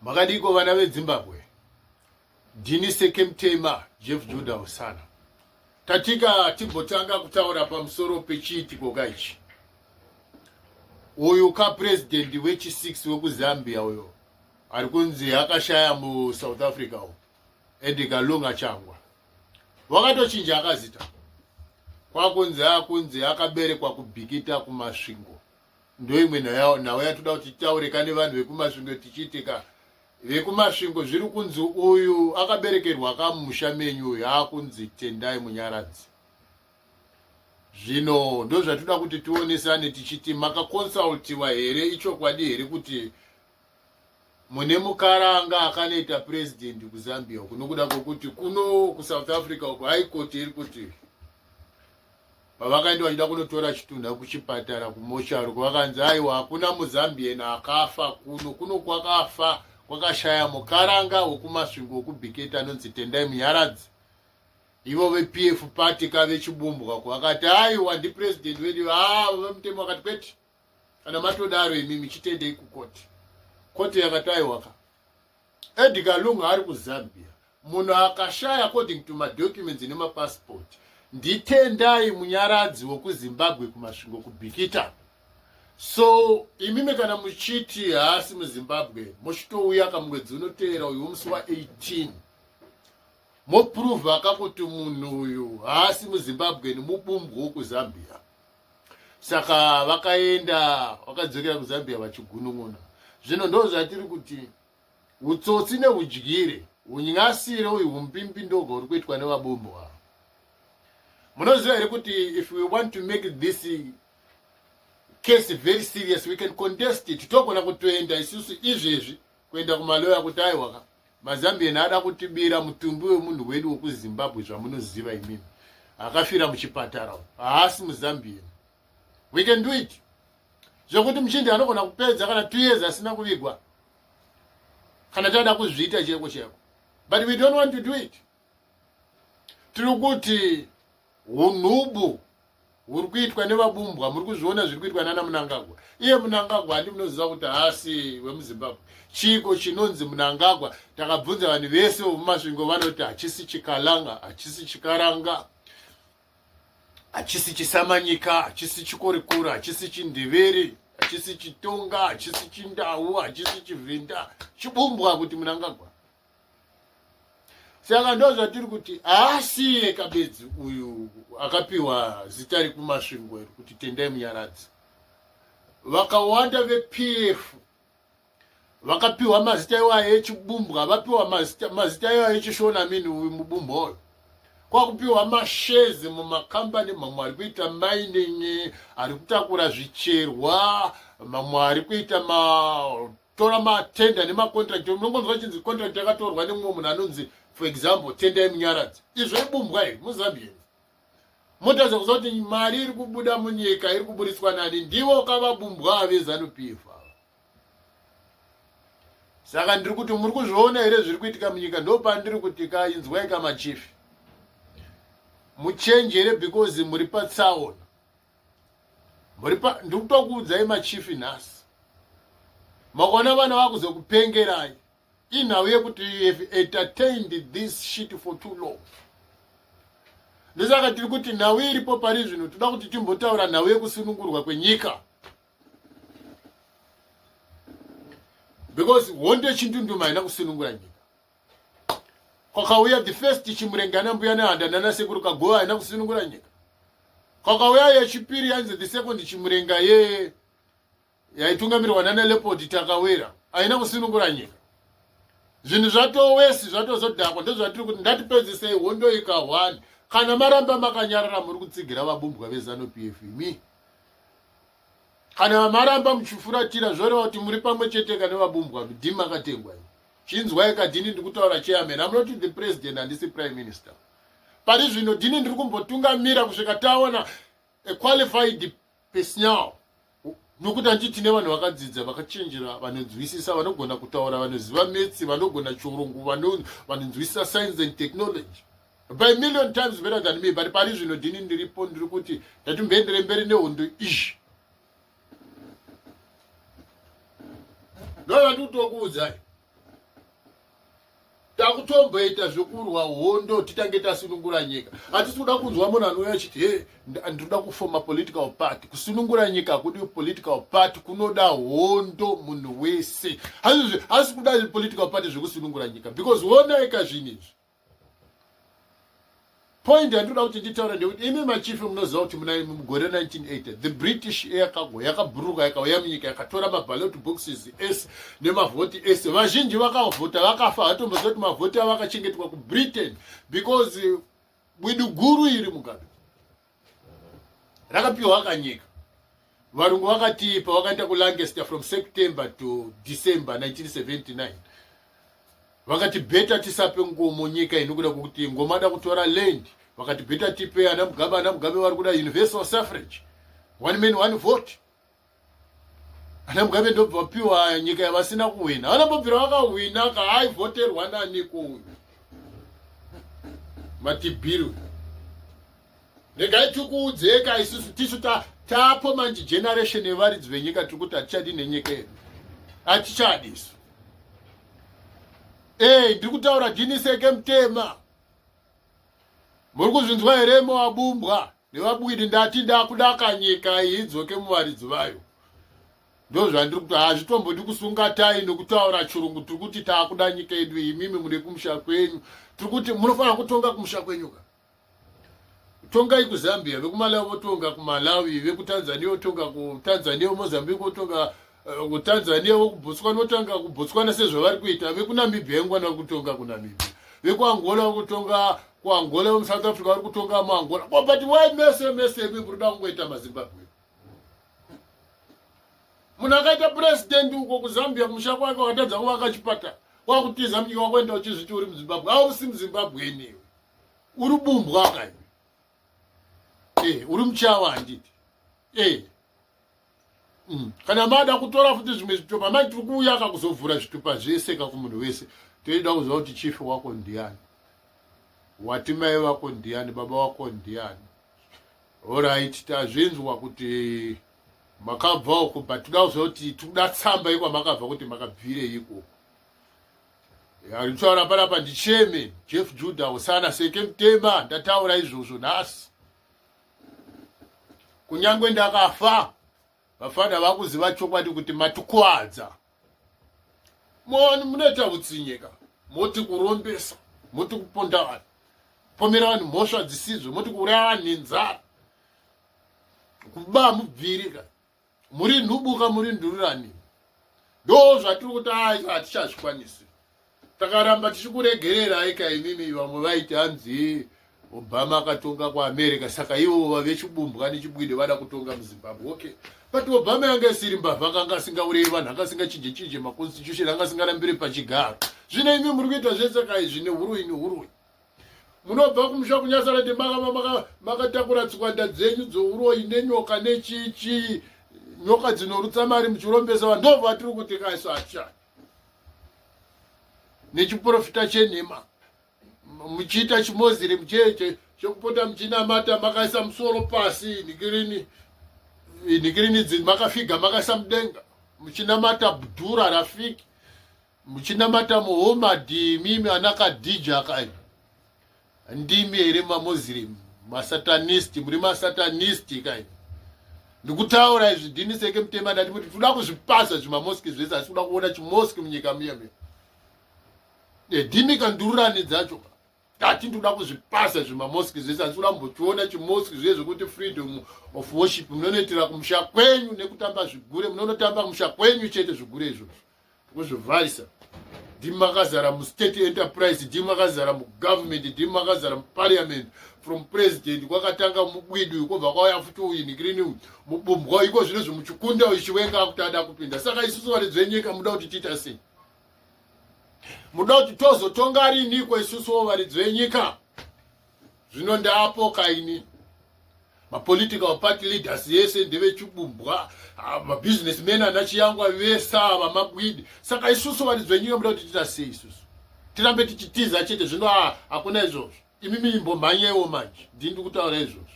Makadiko vana veZimbabwe? Ndini Sekemtema Jeff Judah Hosana. Tatika timbotanga kutaura pamusoro pechiitiko kaichi. Uyu ka president wechi 6 wekuZambia uyo ari kunzi akashaya muSouth Africa uyu. Edgar Lunga Changwa. Wakatochinja akazita. Kwakunzi akunzi akaberekwa kuBikita kuMasvingo. Ndoimwe nhau yatoda kuti titaure kane vanhu vekuMasvingo tichiti ka vekuMasvingo zviri kunzi uyu akaberekerwa kamusha menyu uyu akunzi Tendai Munyaradzi. Zvino ndozvatoda kuti tionesane tichiti makakonsultiwa here, ichokwadi here kuti mune mukaranga akanoita president kuZambia uku nokuda kwokuti kuno kuSouth Africa uku high court iri kuti pavakaenda vachida kunotora chitunha kuchipatara kumochari vakanzi aiwa hakuna muzambian akafa kuno kuno kwakafa kwakashaya mukaranga wekumasvingo wekubhiketi anonzi Tendai Munyaradzi. Ivo vePF party ka vechibumbwa ko vakati aiwa ndipresident wedu. Ah, vemutemo vakati kwete, kana matodaro imimi chitendei kukoti. Koti yakati aiwa ka Edgar Lungu ari kuZambia, munhu akashaya according to madocuments nemapassport ndiTendai Munyaradzi wekuZimbabwe kuMasvingo kuBikita. So imimi kana muchiti haasi muZimbabwe, mochitouya kamwedzi unoteera uyu wemusi wa18 mopruvha ka kuti munhu uyu haasi muZimbabwe nemubumbwa wekuZambia. Saka vakaenda vakadzokera kuZambia vachigunun'una. Zvino ndo zvatiri kuti utsotsi neudyire unyasire uyu umbimbindoga uri kuitwa nevabumbu ava. Munoziva here kuti if we want to make this case very serious we can contest it. Togona kutoenda isusu izvezvi kuenda kumaloya kuti aiwa maZambian ada kutibira mutumbi wemunhu wedu wekuZimbabwe, zvamunoziva imimi akafira muchipatara haasi muZambian. We can do it. Zvekuti muchindi anogona kupedza kana 2 years asina kuvigwa kana tada kuzviita chaiko chaiko, but we don't want to do it. Tiri kuti unhubu huri kuitwa nevabumbwa, muri kuzviona zviri kuitwa nana Mnangagwa. Iye Mnangagwa handi munoziva kuti haasi wemuZimbabwe. Chiko chinonzi Mnangagwa? Takabvunza vanhu vese vemuMasvingo vanoti hachisi chikalanga, hachisi chikaranga, hachisi chisamanyika, hachisi chikorikora, hachisi chindevere, hachisi chitonga, hachisi chindau, hachisi chivhenda, chibumbwa kuti Mnangagwa. Saka ndo zvatiri kuti haasiye kabedzi uyu akapiwa zita rekuMasvingo iri kuti Tendai Munyaradzi. Vakawanda vePF vakapiwa mazita iwayo echibumbwa, vapiwa mazita iwayo echishona mini uyu mubumbwa uyu kwakupiwa mashezi mumakambani, mamwe ari kuita mining, ari kutakura zvicherwa, mamwe ari kuita tora matenda nemacontract. Unongonzwa chinzi contract yakatorwa nemumwe munhu anonzi for example Tendai Munyaradzi. Izvo ibumbwa iri muZambia. Motadza kuziva kuti mari iri kubuda munyika iri kuburitswa nani? Ndivo kavabumbwa veZanu PF ava. Saka ndiri kuti muri kuzviona here zviri kuitika munyika? Ndopandiri kuti ka inzwai kamachifi, muchenjere because muri patsaona. Muri pa ndiri kutokuudzai machifi nhasi. Makaona vana vakuzokupengerai. Inhau yekuti you have entertained this shit for too long. Ndosaka tiri kuti nhau iripo pari zvino toda kuti timbotaura nhau yekusunungurwa kwenyika. Because hondo yechindunduma haina kusunungura nyika. Kwakauya the first Chimurenga ana mbuya nehanda nana sekuru Kagova haina kusunungura nyika. Kwakauya yechipiri yanzi the second Chimurenga ye yaitungamirwa nana Leopold Takawera haina kusunungura nyika. Zvinhu zvatowesi zvatozodhakwa. Ndozvatiri kuti ndatipedzisei hondo ikahwani. Kana maramba makanyarara muri kutsigira vabumbwa veZanu PF imi. Kana maramba muchifuratira zvoreva kuti muri pamwe chete kana vabumbwa ndimi makatengwa. Chinzwai kadhini ndikutaura chairman. I'm not the president, handisi prime minister. Pari zvino dhini ndiri kumbotungamira kusvika taona a qualified personnel. Nokuti handiti tine vanhu vakadzidza, vakachenjera, vanonzwisisa, vanogona kutaura, vanoziva maths, vanogona chirungu, vanonzwisisa science and technology by million times better than me. But pari zvino dhini ndiripo, ndiri kuti ndatimboendere mberi nehondo izvi. Ndozvandikutokuudzai. Takutomboita zvekurwa hondo titange tasunungura nyika. Hatisi kuda kunzwa munhu anouya achiti he, ndinoda kufoma political party. Kusunungura nyika hakudi political party, kunoda hondo munhu wese. Hasi kuda political party zvekusunungura nyika, because wonaika zvinhu izvi. Point yandinoda kuti nditaura ndekuti imi machifi munoziva kuti muna mugore 1980 the British Air Cargo yakabhuruka, yakauya munyika, yakatora maballot boxes ese nemavhoti ese. Vazhinji vakavhota vakafa, vatomboziva kuti mavhoti avo akachengetwa kuBritain, because bwidu guru iri Mugabe rakapiwa kanyika. Varungu vakatipa, vakaenda kuLancaster from September to December 1979. Vakati better tisape Ngomo nyika inokuda kwekuti Ngomo ada kutora land. Vakati better tipe ana Mugabe. Ana Mugabe vari kuda universal suffrage, one man one vote. Ana Mugabe ndobva vapiwa nyika yavasina kuhwina. Vanambobvira vakahwina kaaivhoterwa naniko uyu matibhiri? Regai tikuudzeka, isusu tisu tapo manje generation yevaridzi venyika. Tiri kuti hatichadi nenyika yedu, hatichadi isu. Ei, ndiri kutaura dhiniseke mutema, muri kuzvinzwa here mowabumbwa nevabwidi? Ndati ndakudaka nyika iyi idzoke muvaridzi vayo. Ndo zvandiri kuti, hazvitombodi kusunga tai nokutaura chirungu. Tiri kuti taakuda nyika yedu. Imimi mune kumusha kwenyu, tiri kuti munofanira kutonga kumusha kwenyu ka. Tongai kuZambia, vekuMalawi votonga kuMalawi, vekuTanzania votonga kuTanzania, veMozambique votonga kuTanzania, vekuBotswana votonga kuBotswana sezvavari kuita, vekuNamibia ingwana vari kutonga kuNamibia, vekuAngola vari kutonga kuAngola, vemuSouth Africa vari kutonga muAngola. But why mese mese imi muri kuda kungoita maZimbabwe? Munhu akaita purezidendi uko kuZambia kumusha kwake, wakatadza kuvaka chipatara, wakutiza munyika, wakuenda uchizviti uri muZimbabwe. Ausi muZimbabweni iwe, uri bumbwa kai. Uri muchawa, handiti? Kana mada kutora futi zvimwe zvitupa mai, tiri kuuya kakuzovhura zvitupa zvese kakumunhu wese. Toida kuziva kuti chifi wako ndiani, wati mai vako ndiani, baba wako ndiani. Alright, tazvinzwa kuti makabva uko, but toda kuziva kuti tikuda tsamba yekwamakabva, kuti makabvirei ikoko. Nditaura panapa ndichairman Jeff Judah Usana Seke Mutema. Ndataura izvozvo nhasi, kunyange ndakafa, vafana vakuziva chokwadi kuti matikwadza. Munoita utsinyeka, moti kurombesa, moti kuponda vanhu, pomera vanhu mhosva dzisizvo, moti kuuraya vanhu nenzara, kuba mubvirika, muri nhubuka, muri ndururani. Ndo zvatiri kuti ai, hatichazvikwanisi. Takaramba tichikuregererai kaimimi. Vamwe vaiti hanzi Obama akatonga kuAmerica, saka ivo vavechibumbwa nechibwide vada kutonga muZimbabwe. Okay, but Obama yanga isiri mbavha, akanga asingaurei vanhu, anga asingachinje chinje maconstitution, anga asingarambiri pachigaro. Zvino imi muri kuita zvese kai zvine uroyi neuroyi. Munobva kumusha kuNyasarande, makatakura tsikwanda dzenyu dzouroyi nenyoka nechichi, nyoka dzinorutsa mari, muchirombesa vanhu. Ndobva tiri kuti kaiso hatichadi nechiprofita chenhema muchiita chimoziremu cheche chekupota muchinamata makaisa musoro pasi, nikirini nikirini dzini makafiga makaisa mudenga, muchinamata Bhudhura Rafiki, muchinamata Muhammad. Mimi ana Kadhija kai, ndimi here mamoziremu masatanist? Muri masatanist kai. Ndikutaura izvi ndiniseke mutema. Ndati kuti toda kuzvipasa zvimamosque zvese, asi kuda kuona chimosque munyika muya muya. Ndimi kandururani dzacho. Tati ndoda kuzvipasa zvimamosque zvese, asi kuda kumbochiona chimosque zviye zvekuti freedom of worship. Munonoitira kumusha kwenyu nekutamba zvigure, munonotamba kumusha kwenyu chete zvigure izvozvo kuzvivharisa. Ndimi makazara mustate enterprise, ndimi makazara mugovernment, ndimi makazara muparliament, from president kwakatanga mubwidi, kwobva kwauya futi uyu nikirini mubumbwa iko zvino zvimuchikunda uyu Chiwenga akuti ada kupinda. Saka isusu varidzi venyika muda kuti tiita sei? Muda kuti tozotonga riniko isusuwo varidzi venyika? Zvino ndaapo kaini, mapolitical party leaders yese ndevechibumbwa, mabusinessmen ana Chiyangwa vese ava mabwidi. Saka isusu varidzi venyika muda kuti tiita sei isusu? Tirambe tichitiza chete? Zvino hakuna izvozvo. Imimi imbomhanyewo manje, ndini ndikutaura izvozvo,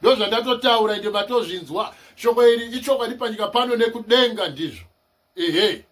ndo zvandatotaura, ende matozvinzwa. Shoko iri ichokwadi panyika pano nekudenga, ndizvo ehe.